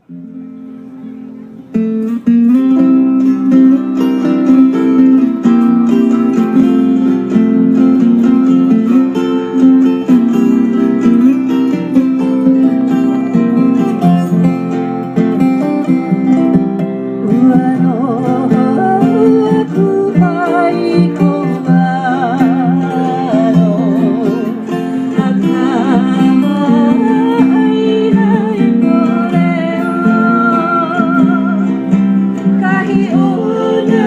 Ua noho aku mai ko alo a kamaʻāina i ko leo kahi ona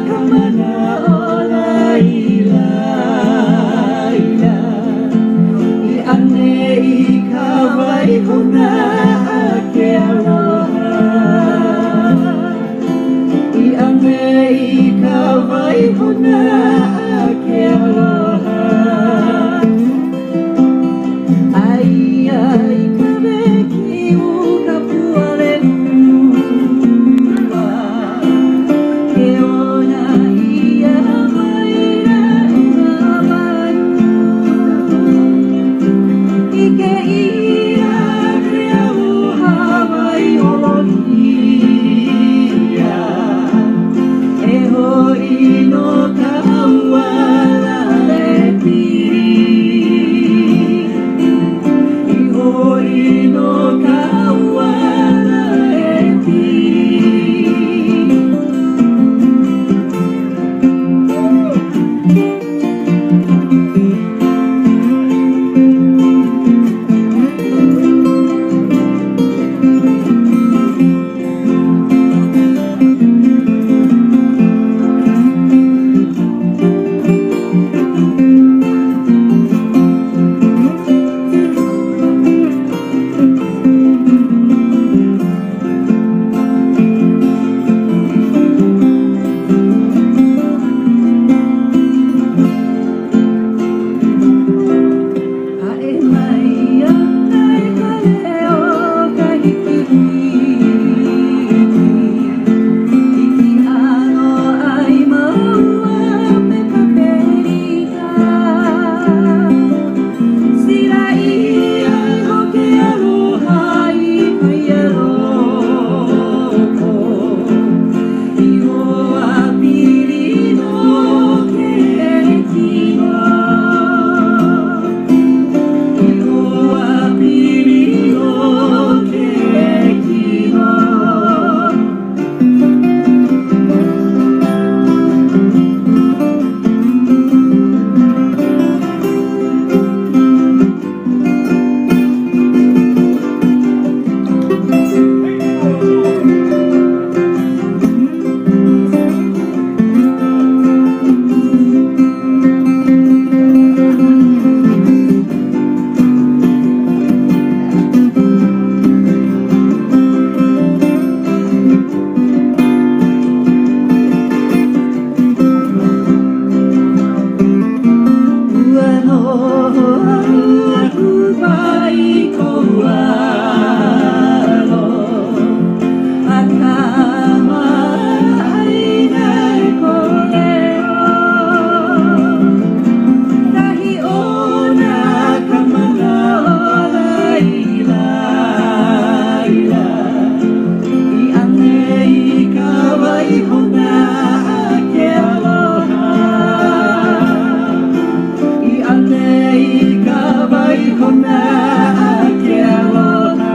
ka mana o laila i ʻane i ka waihona a ke aloha i ʻane i ka waihona a ke aloha Aia i ka wēkiu ka pua lehua Ke ona ʻia maila e nā manu ʻIke ʻia ke aloha mai olohia E hoʻi no ka ua lalepili I hoʻi no ka ua lalepili. Paʻi mai ana i ka leo Kahikihiki I ke ʻano ʻai māua me ka pelika Sila ʻia iho ke aloha i kēia loko I hoa pili no ke kino I hoa pili no ke kino. Ua noho aku mai kou alo A kamaʻāina i kou leo Kahi ona ka mana o laila I ʻane i ka waihona a ke aloha I ʻane i ka waihona a ke aloha.